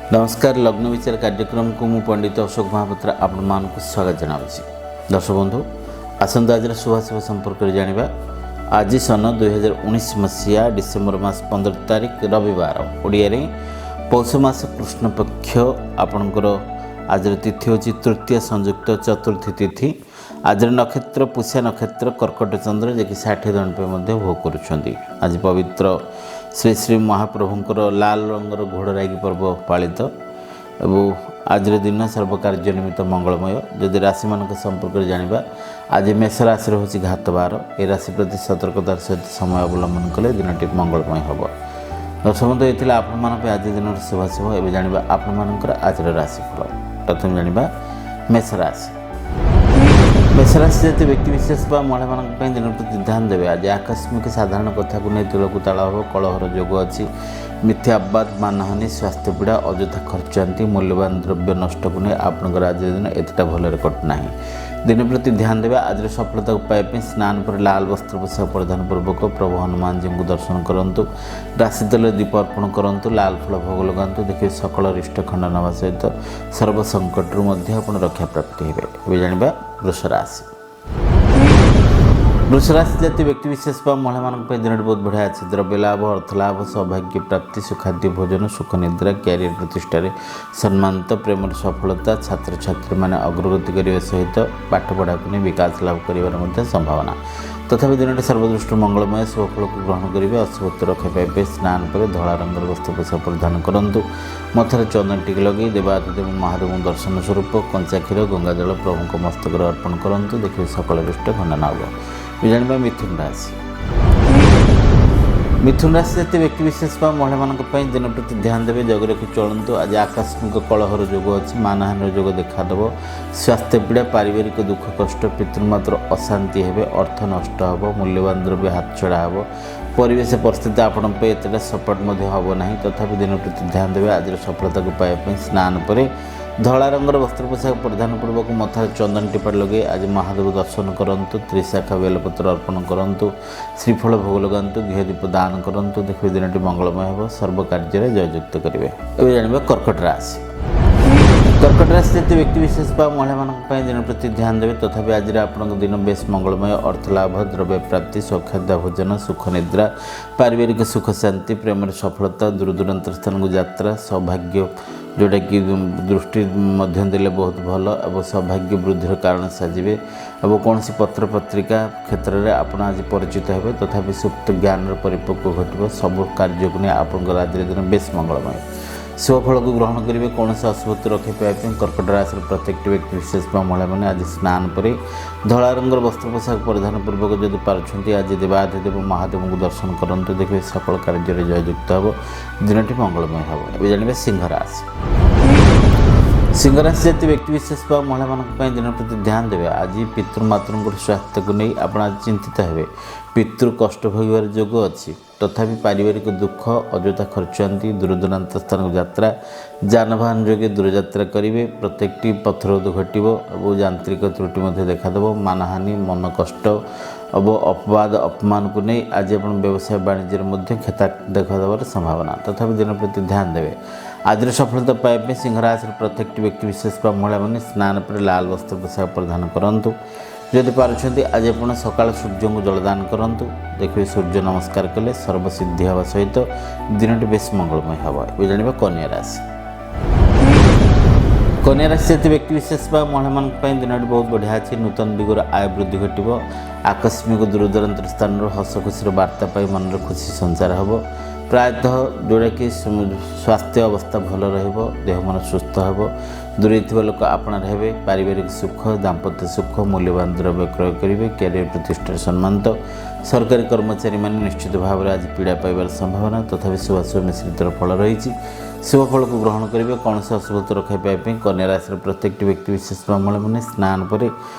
ନମସ୍କାର। ଲଗ୍ନ ବିଚାର କାର୍ଯ୍ୟକ୍ରମକୁ ମୁଁ ପଣ୍ଡିତ ଅଶୋକ ମହାପାତ୍ର ଆପଣମାନଙ୍କୁ ସ୍ୱାଗତ ଜଣାଉଛି। ଦର୍ଶକ ବନ୍ଧୁ, ଆସନ୍ତୁ ଆଜିର ଶୁଭାଶୁଭ ସମ୍ପର୍କରେ ଜାଣିବା। ଆଜି ସନ 2019 ମସିହା ଡିସେମ୍ବର ମାସ 15 ତାରିଖ ରବିବାର, ଓଡ଼ିଆରେ ପୌଷ ମାସ କୃଷ୍ଣପକ୍ଷ। ଆପଣଙ୍କର ଆଜିର ତିଥି ହେଉଛି ତୃତୀୟ ସଂଯୁକ୍ତ ଚତୁର୍ଥୀ ତିଥି। ଆଜିର ନକ୍ଷତ୍ର ପୁଷ୍ୟା ନକ୍ଷତ୍ର, କର୍କଟ ଚନ୍ଦ୍ର, ଯିଏକି 60 ଦଣ୍ଡ ପାଇଁ ମଧ୍ୟ ଭୋଗ କରୁଛନ୍ତି। ଆଜି ପବିତ୍ର ଶ୍ରୀ ଶ୍ରୀ ମହାପ୍ରଭୁଙ୍କର ଲାଲ ରଙ୍ଗର ଘୋଡ଼ରାଗି ପର୍ବ ପାଳିତ ଏବଂ ଆଜିର ଦିନ ସର୍ବକାର୍ଯ୍ୟ ନିମିତ୍ତ ମଙ୍ଗଳମୟ। ଯଦି ରାଶିମାନଙ୍କ ସମ୍ପର୍କରେ ଜାଣିବା, ଆଜି ମେଷ ରାଶିର ହେଉଛି ଘାତବାର। ଏ ରାଶି ପ୍ରତି ସତର୍କତାର ସହିତ ସମୟ ଅବଲମ୍ବନ କଲେ ଦିନଟି ମଙ୍ଗଳମୟ ହେବ। ଦର୍ଶକ ବନ୍ଧୁ, ଏ ଥିଲା ଆପଣମାନଙ୍କ ପାଇଁ ଆଜି ଦିନର ଶୁଭାଶୁଭ। ଏବେ ଜାଣିବା ଆପଣମାନଙ୍କର ଆଜିର ରାଶିଫଳ। ପ୍ରଥମେ ଜାଣିବା ମେଷ ରାଶି। ମେଷରାଶି ଜାତୀୟ ବ୍ୟକ୍ତିବିଶେଷ ବା ମହିଳାମାନଙ୍କ ପାଇଁ ଦିନ ପ୍ରତି ଧ୍ୟାନ ଦେବେ। ଆଜି ଆକସ୍ମିକ ସାଧାରଣ କଥାକୁ ନେଇ ତୁଳକୁ ତାଳ ହେବ, କଳହର ଯୋଗ ଅଛି। ମିଥ୍ୟା ଅପବାଦ, ମାନହାନି, ସ୍ୱାସ୍ଥ୍ୟ ପୀଡ଼ା, ଅଯଥା ଖର୍ଚ୍ଚାନ୍ତି, ମୂଲ୍ୟବାନ ଦ୍ରବ୍ୟ ନଷ୍ଟକୁ ନେଇ ଆପଣଙ୍କର ଆଜିର ଦିନ ଏତେଟା ଭଲରେ କଟୁନାହିଁ। ଦିନ ପ୍ରତି ଧ୍ୟାନ ଦେବେ। ଆଜିର ସଫଳତାକୁ ପାଇବା ପାଇଁ ସ୍ନାନ ପରେ ଲାଲ ବସ୍ତ୍ର ପୋଷାକ ପରିଧାନ ପୂର୍ବକ ପ୍ରଭୁ ହନୁମାନଜୀଙ୍କୁ ଦର୍ଶନ କରନ୍ତୁ। ରାଶି ତେଲରେ ଦୀପ ଅର୍ପଣ କରନ୍ତୁ, ଲାଲ ଫଳ ଭୋଗ ଲଗାନ୍ତୁ। ଦେଖିବେ ସକଳ ରିଷ୍ଟ ଖଣ୍ଡନ ହେବା ସହିତ ସର୍ବ ସଙ୍କଟରୁ ମଧ୍ୟ ଆପଣ ରକ୍ଷା ପ୍ରାପ୍ତି ହେବେ। ଏବେ ଜାଣିବା ବୃଷ ରାଶି। ବୃଷ ରାଶି ଜାତୀୟ ବ୍ୟକ୍ତିବିଶେଷ ବା ମହିଳାମାନଙ୍କ ପାଇଁ ଦିନଟି ବହୁତ ବଢ଼ିଆ ଅଛି। ଦ୍ରବ୍ୟ ଲାଭ, ଅର୍ଥ ଲାଭ, ସୌଭାଗ୍ୟ ପ୍ରାପ୍ତି, ସୁଖାଦ୍ୟ ଭୋଜନ, ସୁଖ ନିଦ୍ରା, କ୍ୟାରିୟର ପ୍ରତିଷ୍ଠାରେ ସମ୍ମାନିତ, ପ୍ରେମର ସଫଳତା, ଛାତ୍ରଛାତ୍ରୀମାନେ ଅଗ୍ରଗତି କରିବା ସହିତ ପାଠପଢ଼ାକୁ ନେଇ ବିକାଶ ଲାଭ କରିବାର ମଧ୍ୟ ସମ୍ଭାବନା। ତଥାପି ଦିନଟି ସର୍ବଦୃଷ୍ଟିରୁ ମଙ୍ଗଳମୟ। ଶୁଭଫଳକୁ ଗ୍ରହଣ କରିବେ। ଅଶୁଭତ୍ୱ ରକ୍ଷା ପାଇବା ପାଇଁ ସ୍ନାନ ପରେ ଧଳା ରଙ୍ଗର ବସ୍ତ୍ର ପୋଷାକ ପରିଧାନ କରନ୍ତୁ। ମଥାରେ ଚନ୍ଦନ ଟିକେ ଲଗାଇ ଦେବାଧିଦେବ ମହାଦେବଙ୍କୁ ଦର୍ଶନ ସ୍ୱରୂପ କଞ୍ଚା କ୍ଷୀର, ଗଙ୍ଗାଜଳ ପ୍ରଭୁଙ୍କ ମସ୍ତକରେ ଅର୍ପଣ କରନ୍ତୁ। ଦେଖିବେ ସକଳ ରିଷ୍ଟ ଖଣ୍ଡନ ହେବ। ଏବେ ଜାଣିବା ମିଥୁନ ରାଶି। ମିଥୁନ ରାଶି ଜାତୀୟ ବ୍ୟକ୍ତିବିଶେଷ ବା ମହିଳାମାନଙ୍କ ପାଇଁ ଦିନ ପ୍ରତି ଧ୍ୟାନ ଦେବେ, ଜଗି ରଖି ଚଳନ୍ତୁ। ଆଜି ଆକସ୍ମିକ କଳହର ଯୋଗ ଅଛି, ମାନହାନିର ଯୋଗ ଦେଖାଦେବ। ସ୍ୱାସ୍ଥ୍ୟ ପୀଡ଼ା, ପାରିବାରିକ ଦୁଃଖ କଷ୍ଟ, ପିତୃମାତୃ ଅଶାନ୍ତି ହେବେ, ଅର୍ଥ ନଷ୍ଟ ହେବ, ମୂଲ୍ୟବାନ ଦ୍ରବ୍ୟ ହାତଛଡ଼ା ହେବ। ପରିବେଶ ପରିସ୍ଥିତି ଆପଣଙ୍କ ପାଇଁ ଏତେଟା ସପୋର୍ଟ ମଧ୍ୟ ହେବ ନାହିଁ। ତଥାପି ଦିନ ପ୍ରତି ଧ୍ୟାନ ଦେବେ। ଆଜିର ସଫଳତାକୁ ପାଇବା ପାଇଁ ସ୍ନାନ ପରେ ଧଳା ରଙ୍ଗର ବସ୍ତ୍ର ପୋଷାକ ପରିଧାନ ପୂର୍ବକ ମଥାରେ ଚନ୍ଦନ ଟିପା ଲଗାଇ ଆଜି ମହାଦେବ ଦର୍ଶନ କରନ୍ତୁ। ତ୍ରିଶାଖା ବେଲପତ୍ର ଅର୍ପଣ କରନ୍ତୁ, ଶ୍ରୀଫଳ ଭୋଗ ଲଗାନ୍ତୁ, ଘିଅ ଦୀପ ଦାନ କରନ୍ତୁ। ଦେଖିବେ ଦିନଟି ମଙ୍ଗଳମୟ ହେବ, ସର୍ବ କାର୍ଯ୍ୟରେ ଜୟଯୁକ୍ତ କରିବେ। ଏବେ ଜାଣିବା କର୍କଟ ରାଶି। କର୍କଟ ରାଶି ଜାତୀୟ ବ୍ୟକ୍ତିବିଶେଷ ବା ମହିଳାମାନଙ୍କ ପାଇଁ ଦିନ ପ୍ରତି ଧ୍ୟାନ ଦେବେ। ତଥାପି ଆଜିର ଆପଣଙ୍କ ଦିନ ବେଶ ମଙ୍ଗଳମୟ। ଅର୍ଥ ଲାଭ, ଦ୍ରବ୍ୟ ପ୍ରାପ୍ତି, ସୌଖାଦ୍ୟ ଭୋଜନ, ସୁଖ ନିଦ୍ରା, ପାରିବାରିକ ସୁଖ ଶାନ୍ତି, ପ୍ରେମର ସଫଳତା, ଦୂରଦୂରାନ୍ତ ସ୍ଥାନକୁ ଯାତ୍ରା, ସୌଭାଗ୍ୟ ଯେଉଁଟାକି ଦୃଷ୍ଟି ମଧ୍ୟ ଦେଲେ ବହୁତ ଭଲ ଏବଂ ସୌଭାଗ୍ୟ ବୃଦ୍ଧିର କାରଣ ସାଜିବେ ଏବଂ କୌଣସି ପତ୍ର ପତ୍ରିକା କ୍ଷେତ୍ରରେ ଆପଣ ଆଜି ପରିଚିତ ହେବେ। ତଥାପି ସୁପ୍ତ ଜ୍ଞାନର ପରିପକ୍ୱ ଘଟିବ। ସବୁ କାର୍ଯ୍ୟକୁ ନେଇ ଆପଣଙ୍କର ଆଜିର ଦିନ ବେଶ ମଙ୍ଗଳମୟ। ଶୁଭଫଳକୁ ଗ୍ରହଣ କରିବେ। କୌଣସି ଅଶୁଭତ୍ୱ ରକ୍ଷା ପାଇବା ପାଇଁ କର୍କଟ ରାଶିର ପ୍ରତ୍ୟେକଟି ବ୍ୟକ୍ତି ବିଶେଷ ବା ମହିଳାମାନେ ଆଜି ସ୍ନାନ ପରେ ଧଳା ରଙ୍ଗର ବସ୍ତ୍ର ପୋଷାକ ପରିଧାନ ପୂର୍ବକ ଯଦି ପାରୁଛନ୍ତି ଆଜି ଦେବାଧିଦେବ ମହାଦେବଙ୍କୁ ଦର୍ଶନ କରନ୍ତୁ। ଦେଖିବେ ସକଳ କାର୍ଯ୍ୟରେ ଜୟଯୁକ୍ତ ହେବ, ଦିନଟି ମଙ୍ଗଳମୟ ହେବ। ଏବେ ଜାଣିବେ ସିଂହ ରାଶି। ସିଂହ ରାଶି ଜାତୀୟ ବ୍ୟକ୍ତିବିଶେଷ ବା ମହିଳାମାନଙ୍କ ପାଇଁ ଦିନ ପ୍ରତି ଧ୍ୟାନ ଦେବେ। ଆଜି ପିତୃମାତୃଙ୍କର ସ୍ୱାସ୍ଥ୍ୟକୁ ନେଇ ଆପଣ ଆଜି ଚିନ୍ତିତ ହେବେ। ପିତୃ କଷ୍ଟ ଭୋଗିବାର ଯୋଗ ଅଛି। ତଥାପି ପାରିବାରିକ ଦୁଃଖ, ଅଯଥା ଖର୍ଚ୍ଚାନ୍ତି, ଦୂରଦୂରାନ୍ତ ସ୍ଥାନକୁ ଯାତ୍ରା, ଯାନବାହନ ଯୋଗେ ଦୂରଯାତ୍ରା କରିବେ। ପ୍ରତ୍ୟେକଟି ପଥରୋଧ ଘଟିବ ଏବଂ ଯାନ୍ତ୍ରିକ ତ୍ରୁଟି ମଧ୍ୟ ଦେଖାଦେବ। ମାନହାନି, ମନ କଷ୍ଟ ଏବଂ ଅପବାଦ ଅପମାନକୁ ନେଇ ଆଜି ଆପଣ ବ୍ୟବସାୟ ବାଣିଜ୍ୟରେ ମଧ୍ୟ କ୍ଷତା ଦେଖାଦେବାର ସମ୍ଭାବନା। ତଥାପି ଦିନ ପ୍ରତି ଧ୍ୟାନ ଦେବେ। ଆଜିର ସଫଳତା ପାଇବା ପାଇଁ ସିଂହରାଶିର ପ୍ରତ୍ୟେକଟି ବ୍ୟକ୍ତିବିଶେଷ ବା ମହିଳାମାନେ ସ୍ନାନ ପରେ ଲାଲ ବସ୍ତ୍ର ପୋଷାକ ପରିଧାନ କରନ୍ତୁ। ଯଦି ପାରୁଛନ୍ତି ଆଜି ଆପଣ ସକାଳ ସୂର୍ଯ୍ୟଙ୍କୁ ଜଳଦାନ କରନ୍ତୁ। ଦେଖିବେ ସୂର୍ଯ୍ୟ ନମସ୍କାର କଲେ ସର୍ବସିଦ୍ଧି ହେବା ସହିତ ଦିନଟି ବେଶ ମଙ୍ଗଳମୟ ହେବ। ଏବେ ଜାଣିବା କନ୍ୟା ରାଶି। କନ୍ୟା ରାଶି ଜାତୀୟ ବ୍ୟକ୍ତିବିଶେଷ ବା ମହିଳାମାନଙ୍କ ପାଇଁ ଦିନଟି ବହୁତ ବଢ଼ିଆ ଅଛି। ନୂତନ ଦିଗର ଆୟ ବୃଦ୍ଧି ଘଟିବ। ଆକସ୍ମିକ ଦୂରଦୂରାନ୍ତ ସ୍ଥାନରୁ ହସ ଖୁସିର ବାର୍ତ୍ତା ପାଇ ମନରେ ଖୁସି ସଞ୍ଚାର ହେବ। ପ୍ରାୟତଃ ଯେଉଁଟାକି ସ୍ୱାସ୍ଥ୍ୟ ଅବସ୍ଥା ଭଲ ରହିବ, ଦେହ ମନ ସୁସ୍ଥ ହେବ। ଦୂରେଇ ଥିବା ଲୋକ ଆପଣାର ହେବେ। ପାରିବାରିକ ସୁଖ, ଦାମ୍ପତ୍ୟ ସୁଖ, ମୂଲ୍ୟବାନ ଦ୍ରବ୍ୟ କ୍ରୟ କରିବେ। କ୍ୟାରିୟର ପ୍ରତିଷ୍ଠାରେ ସମ୍ମାନିତ। ସରକାରୀ କର୍ମଚାରୀମାନେ ନିଶ୍ଚିତ ଭାବରେ ଆଜି ପୀଡ଼ା ପାଇବାର ସମ୍ଭାବନା। ତଥାପି ଶୁଭାଶୁଭ ମିଶ୍ରିତର ଫଳ ରହିଛି। ଶୁଭଫଳକୁ ଗ୍ରହଣ କରିବେ। କୌଣସି ଅଶୁଭତ୍ୱ ରକ୍ଷା ପାଇବା ପାଇଁ କନ୍ୟା ରାଶିର ପ୍ରତ୍ୟେକଟି ବ୍ୟକ୍ତି ବିଶେଷ ବା ମହିଳାମାନେ ସ୍ନାନ ପରେ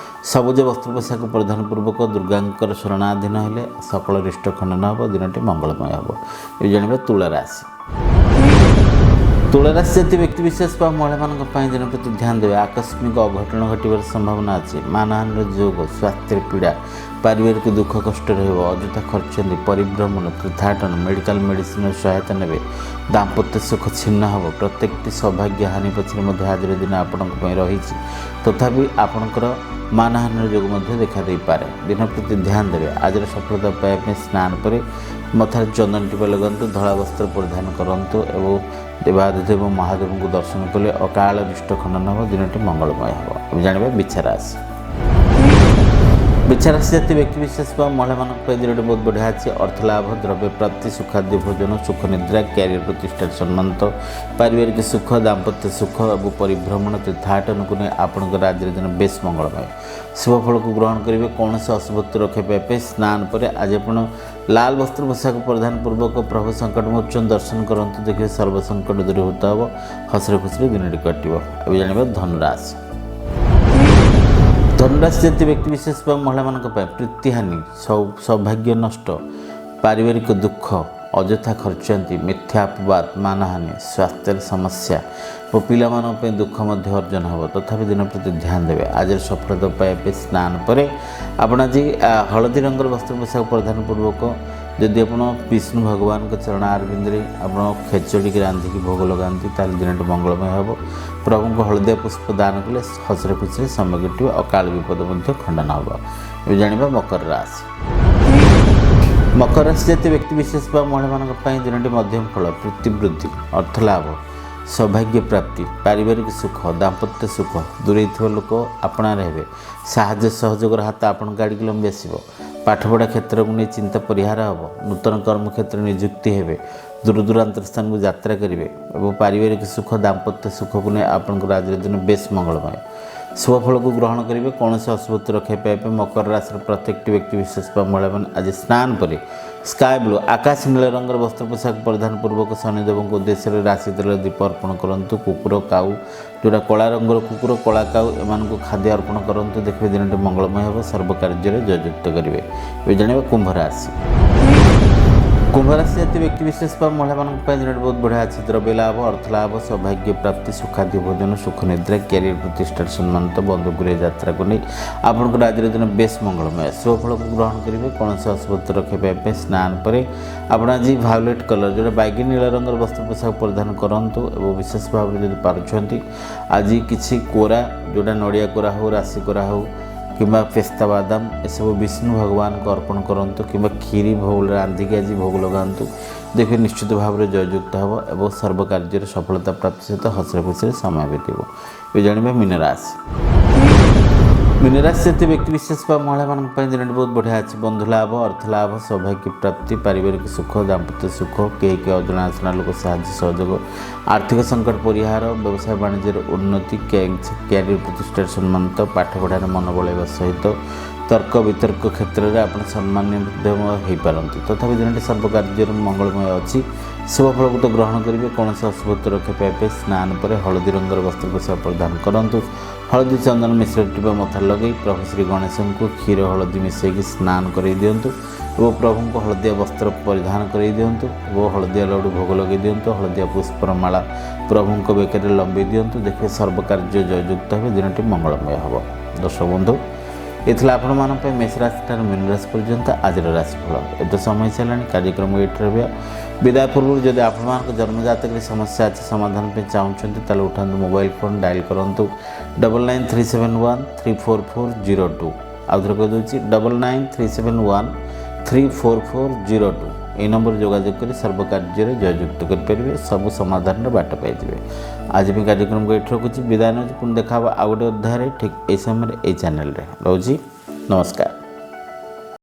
ସବୁଜ ବସ୍ତ୍ର ପୋଷାକ ପରିଧାନ ପୂର୍ବକ ଦୁର୍ଗାଙ୍କର ଶରଣାଧୀନ ହେଲେ ସକଳ ରିଷ୍ଟ ଖଣ୍ଡନ ହେବ, ଦିନଟି ମଙ୍ଗଳମୟ ହେବ। ଏବେ ଜାଣିବା ତୁଳା ରାଶି। ତୁଳା ରାଶି ଜାତୀୟ ବ୍ୟକ୍ତିବିଶେଷ ବା ମହିଳାମାନଙ୍କ ପାଇଁ ଦିନ ପ୍ରତି ଧ୍ୟାନ ଦେବେ। ଆକସ୍ମିକ ଅଘଟଣ ଘଟିବାର ସମ୍ଭାବନା ଅଛି। ମାନହାନିର ଯୋଗ, ସ୍ୱାସ୍ଥ୍ୟରେ ପୀଡ଼ା, ପାରିବାରିକ ଦୁଃଖ କଷ୍ଟ ରହିବ, ଅଯଥା ଖର୍ଚ୍ଚନ୍ତି, ପରିଭ୍ରମଣ, ତୀର୍ଥାଟନ, ମେଡ଼ିକାଲ ମେଡ଼ିସିନର ସହାୟତା ନେବେ, ଦାମ୍ପତ୍ୟ ସୁଖ ଛିନ୍ନ ହେବ। ପ୍ରତ୍ୟେକଟି ସୌଭାଗ୍ୟ ହାନି ପଛରେ ମଧ୍ୟ ଆଜିର ଦିନ ଆପଣଙ୍କ ପାଇଁ ରହିଛି। ତଥାପି ଆପଣଙ୍କର ମାନହାନିର ଯୋଗ ମଧ୍ୟ ଦେଖାଦେଇପାରେ। ଦିନ ପ୍ରତି ଧ୍ୟାନ ଦେବେ। ଆଜିର ସଫଳତା ପାଇବା ପାଇଁ ସ୍ନାନ ପରେ ମଥାରେ ଚନ୍ଦନ ଟିପା ଲଗାନ୍ତୁ, ଧଳା ବସ୍ତ୍ର ପରିଧାନ କରନ୍ତୁ ଏବଂ ଦେବାଧିଦେବ ମହାଦେବଙ୍କୁ ଦର୍ଶନ କଲେ ଅକାଳ ରିଷ୍ଟ ଖଣ୍ଡନ ହେବ, ଦିନଟି ମଙ୍ଗଳମୟ ହେବ। ଆମେ ଜାଣିବା ବିଛା ରାଶି। ବିଛା ରାଶି ଜାତି ବ୍ୟକ୍ତିବିଶେଷ ବା ମହିଳାମାନଙ୍କ ପାଇଁ ଦିନଟି ବହୁତ ବଢ଼ିଆ ଅଛି। ଅର୍ଥଲାଭ, ଦ୍ରବ୍ୟ ପ୍ରାପ୍ତି, ସୁଖାଦ୍ୟ ଭୋଜନ, ସୁଖ ନିଦ୍ରା, କ୍ୟାରିୟର ପ୍ରତିଷ୍ଠାରେ ସମ୍ମାନିତ, ପାରିବାରିକ ସୁଖ, ଦାମ୍ପତ୍ୟ ସୁଖ ଏବଂ ପରିଭ୍ରମଣ, ତୀର୍ଥାଟନକୁ ନେଇ ଆପଣଙ୍କ ରାଜ୍ୟରେ ଦିନ ବେଶ ମଙ୍ଗଳମୟ। ଶୁଭ ଫଳକୁ ଗ୍ରହଣ କରିବେ। କୌଣସି ଅଶୁଭତ୍ୱ ରକ୍ଷା ପାଇବା ପାଇଁ ସ୍ନାନ ପରେ ଆଜି ଆପଣ ଲାଲ ବସ୍ତ୍ର ପୋଷାକ ପରିଧାନ ପୂର୍ବକ ପ୍ରଭୁ ସଙ୍କଟମୋଚନ ଦର୍ଶନ କରନ୍ତୁ। ଦେଖିବେ ସର୍ବସଙ୍କଟ ଦୂରୀଭୂତ ହେବ, ହସରେ ଖୁସିରେ ଦିନଟି କଟିବ। ଏବେ ଜାଣିବା ଧନୁରାଶି। ଧନୁରାଶି ଜାତି ବ୍ୟକ୍ତିବିଶେଷ ବା ମହିଳାମାନଙ୍କ ପାଇଁ ପ୍ରୀତିହାନି, ସୌଭାଗ୍ୟ ନଷ୍ଟ, ପାରିବାରିକ ଦୁଃଖ, ଅଯଥା ଖର୍ଚ୍ଚାନ୍ତି, ମିଥ୍ୟା ଅପବାଦ, ମାନହାନି, ସ୍ୱାସ୍ଥ୍ୟର ସମସ୍ୟା ଓ ପିଲାମାନଙ୍କ ପାଇଁ ଦୁଃଖ ମଧ୍ୟ ଅର୍ଜନ ହେବ। ତଥାପି ଦିନ ପ୍ରତି ଧ୍ୟାନ ଦେବେ। ଆଜିର ସଫଳତା ପାଇବା ପାଇଁ ସ୍ନାନ ପରେ ଆପଣ ଆଜି ହଳଦୀ ରଙ୍ଗର ବସ୍ତ୍ର ପୋଷାକ ପରିଧାନ ପୂର୍ବକ ଯଦି ଆପଣ ବିଷ୍ଣୁ ଭଗବାନଙ୍କ ଚରଣ ଅରବିନ୍ଦରେ ଆପଣ ଖେଚଡ଼ିକି ରାନ୍ଧିକି ଭୋଗ ଲଗାନ୍ତି, ତାହେଲେ ଦିନଟି ମଙ୍ଗଳମୟ ହେବ। ପ୍ରଭୁଙ୍କୁ ହଳଦିଆ ପୁଷ୍ପ ଦାନ କଲେ ହସରେ ଖୁସିରେ ସମୟ କଟିବ, ଅକାଳ ବିପଦ ମଧ୍ୟ ଖଣ୍ଡନ ହେବ। ଏବେ ଜାଣିବା ମକର ରାଶି। ମକର ରାଶି ଜାତି ବ୍ୟକ୍ତିବିଶେଷ ବା ମହିଳାମାନଙ୍କ ପାଇଁ ଦିନଟି ମଧ୍ୟମ ଫଳ। ପ୍ରୀତିବୃଦ୍ଧି, ଅର୍ଥଲାଭ, ସୌଭାଗ୍ୟ ପ୍ରାପ୍ତି, ପାରିବାରିକ ସୁଖ, ଦାମ୍ପତ୍ୟ ସୁଖ, ଦୂରେଇ ଥିବା ଲୋକ ଆପଣାରେ ହେବେ, ସାହାଯ୍ୟ ସହଯୋଗର ହାତ ଆପଣଙ୍କ ଆଡ଼ିକି ଲମ୍ବି ଆସିବ, ପାଠପଢ଼ା କ୍ଷେତ୍ରକୁ ନେଇ ଚିନ୍ତା ପରିହାର ହେବ, ନୂତନ କର୍ମକ୍ଷେତ୍ରରେ ନିଯୁକ୍ତି ହେବେ, ଦୂର ଦୂରାନ୍ତର ସ୍ଥାନକୁ ଯାତ୍ରା କରିବେ ଏବଂ ପାରିବାରିକ ସୁଖ, ଦାମ୍ପତ୍ୟ ସୁଖକୁ ନେଇ ଆପଣଙ୍କର ଆଜିର ଦିନ ବେଶ ମଙ୍ଗଳମୟ। ଶୁଭ ଫଳକୁ ଗ୍ରହଣ କରିବେ। କୌଣସି ଅଶୁଭତ୍ୱ ରକ୍ଷା ପାଇବା ପାଇଁ ମକର ରାଶିର ପ୍ରତ୍ୟେକଟି ବ୍ୟକ୍ତି ବିଶେଷ ବା ମହିଳାମାନେ ଆଜି ସ୍ନାନ ପରେ ସ୍କାଏ ବ୍ଲୁ ଆକାଶ ନୀଳ ରଙ୍ଗର ବସ୍ତ୍ର ପୋଷାକ ପରିଧାନ ପୂର୍ବକ ଶନିଦେବଙ୍କ ଉଦ୍ଦେଶ୍ୟରେ ରାଶି ତେଲ ଦୀପ ଅର୍ପଣ କରନ୍ତୁ। କୁକୁର, କାଉ, ଯେଉଁଟା କଳା ରଙ୍ଗର କୁକୁର, କଳା କାଉ, ଏମାନଙ୍କୁ ଖାଦ୍ୟ ଅର୍ପଣ କରନ୍ତୁ। ଦେଖିବେ ଦିନଟି ମଙ୍ଗଳମୟ ହେବ, ସର୍ବକାର୍ଯ୍ୟରେ ଜୟଯୁକ୍ତ କରିବେ। ଏବେ ଜାଣିବା କୁମ୍ଭ ରାଶି। କୁମ୍ଭ ରାଶି ଜାତି ବ୍ୟକ୍ତିବିଶେଷ ବା ମହିଳାମାନଙ୍କ ପାଇଁ ଦିନଟି ବହୁତ ବଢ଼ିଆ ଅଛି। ଦ୍ରବ୍ୟ ଲାଭ, ଅର୍ଥ ଲାଭ, ସୌଭାଗ୍ୟ ପ୍ରାପ୍ତି, ସୁଖାଦ୍ୟ ଭୋଜନ, ସୁଖ ନିଦ୍ରା, କ୍ୟାରିୟର ପ୍ରତିଷ୍ଠାରେ ସମ୍ମାନିତ, ବନ୍ଧୁଗୃହ ଯାତ୍ରାକୁ ନେଇ ଆପଣଙ୍କର ଆଜିର ଦିନ ବେଶ ମଙ୍ଗଳମୟ। ଶୁଭ ଫଳକୁ ଗ୍ରହଣ କରିବେ। କୌଣସି ଅଶୁଭତ୍ୱ ରକ୍ଷା ପାଇବା ପାଇଁ ସ୍ନାନ ପରେ ଆପଣ ଆଜି ଭାୟୋଲେଟ୍ କଲର୍, ଯେଉଁଟା ବାଇଗଣୀ ନୀଳ ରଙ୍ଗର ବସ୍ତ୍ର ପୋଷାକ ପରିଧାନ କରନ୍ତୁ ଏବଂ ବିଶେଷ ଭାବରେ ଯଦି ପାରୁଛନ୍ତି ଆଜି କିଛି କୋରା, ଯେଉଁଟା ନଡ଼ିଆ କୋରା ହେଉ, ରାଶି କୋରା ହେଉ କିମ୍ବା ପେସ୍ତା ବାଦାମ, ଏସବୁ ବିଷ୍ଣୁ ଭଗବାନଙ୍କୁ ଅର୍ପଣ କରନ୍ତୁ କିମ୍ବା କ୍ଷୀରି ଭୋଗ ରାନ୍ଧିକି ଆଜି ଭୋଗ ଲଗାନ୍ତୁ। ଦେଖିବେ ନିଶ୍ଚିତ ଭାବରେ ଜୟଯୁକ୍ତ ହେବ ଏବଂ ସର୍ବକାର୍ଯ୍ୟରେ ସଫଳତା ପ୍ରାପ୍ତି ସହିତ ହସରେ ଖୁସିରେ ସମୟ ବିତିବ। ଏବେ ଜାଣିବା ମୀନରାଶି। ମୀନରାଶି ଜାତି ବ୍ୟକ୍ତିବିଶେଷ ବା ମହିଳାମାନଙ୍କ ପାଇଁ ଦିନଟି ବହୁତ ବଢ଼ିଆ ଅଛି। ବନ୍ଧୁ ଲାଭ, ଅର୍ଥ ଲାଭ, ସୌଭାଗ୍ୟ ପ୍ରାପ୍ତି, ପାରିବାରିକ ସୁଖ, ଦାମ୍ପତ୍ୟ ସୁଖ, କେହି କେହି ଅଜଣା ଅସନା ଲୋକ ସାହାଯ୍ୟ ସହଯୋଗ, ଆର୍ଥିକ ସଙ୍କଟ ପରିହାର, ବ୍ୟବସାୟ ବାଣିଜ୍ୟର ଉନ୍ନତି, କ୍ୟାରିୟର ପ୍ରତିଷ୍ଠାରେ ସମ୍ମାନିତ, ପାଠପଢ଼ାରେ ମନ ବଳାଇବା ସହିତ ତର୍କ ବିତର୍କ କ୍ଷେତ୍ରରେ ଆପଣ ସମ୍ମାନୀୟ ମଧ୍ୟ ହୋଇପାରନ୍ତି। ତଥାପି ଦିନଟି ସର୍ବକାର୍ଯ୍ୟରେ ମଙ୍ଗଳମୟ ଅଛି। ଶୁଭ ଫଳକୁ ତ ଗ୍ରହଣ କରିବେ। କୌଣସି ଅଶୁଭତ୍ୱ ରକ୍ଷା ପାଇବା ପାଇଁ ସ୍ନାନ ପରେ ହଳଦୀ ରଙ୍ଗର ବସ୍ତ୍ର ପୋଷାକ ପରିଧାନ କରନ୍ତୁ। ହଳଦୀ ଚନ୍ଦନ ମିଶ୍ର ଟିପା ମଥାରେ ଲଗାଇ ପ୍ରଭୁ ଶ୍ରୀ ଗଣେଶଙ୍କୁ କ୍ଷୀର ହଳଦୀ ମିଶାଇକି ସ୍ନାନ କରାଇ ଦିଅନ୍ତୁ ଏବଂ ପ୍ରଭୁଙ୍କୁ ହଳଦିଆ ବସ୍ତ୍ର ପରିଧାନ କରାଇ ଦିଅନ୍ତୁ ଏବଂ ହଳଦିଆ ଲଡ଼ୁ ଭୋଗ ଲଗାଇ ଦିଅନ୍ତୁ। ହଳଦିଆ ପୁଷ୍ପର ମାଳା ପ୍ରଭୁଙ୍କ ବେକରେ ଲମ୍ବେଇ ଦିଅନ୍ତୁ। ଦେଖିବେ ସର୍ବକାର୍ଯ୍ୟ ଜୟଯୁକ୍ତ ହେବେ, ଦିନଟି ମଙ୍ଗଳମୟ ହେବ। ଦର୍ଶକ ବନ୍ଧୁ, ଏ ଥିଲା ଆପଣମାନଙ୍କ ପାଇଁ ମେଷ ରାଶି ଠାରୁ ମୀନ ରାଶି ପର୍ଯ୍ୟନ୍ତ ଆଜିର ରାଶିଫଳ। ଏବେ ସମୟ ଚାଲିଲାଣି, କାର୍ଯ୍ୟକ୍ରମ ଏଇଠି ରହିବା। ବିଦାୟ ପୂର୍ବରୁ ଯଦି ଆପଣମାନଙ୍କ ଜନ୍ମଜାତକରେ ସମସ୍ୟା ଅଛି, ସମାଧାନ ପାଇଁ ଚାହୁଁଛନ୍ତି, ତାହେଲେ ଉଠାନ୍ତୁ ମୋବାଇଲ ଫୋନ୍, ଡାଏଲ୍ କରନ୍ତୁ 9937134402। ଆଉ ଥରେ କହିଦେଉଛି, 9937134402। ଏହି ନମ୍ବର ଯୋଗାଯୋଗ କରି ସର୍ବକାର୍ଯ୍ୟରେ ଜୟଯୁକ୍ତ କରିପାରିବେ, ସବୁ ସମାଧାନର ବାଟ ପାଇଯିବେ। ଆଜି ପାଇଁ କାର୍ଯ୍ୟକ୍ରମକୁ ଏଇଠି ରଖୁଛି, ବିଦାୟ ନେଉଛି। ପୁଣି ଦେଖା ହେବ ଆଉ ଗୋଟେ ଅଧ୍ୟାୟରେ ଠିକ୍ ଏହି ସମୟରେ ଏଇ ଚ୍ୟାନେଲରେ। ରହୁଛି, ନମସ୍କାର।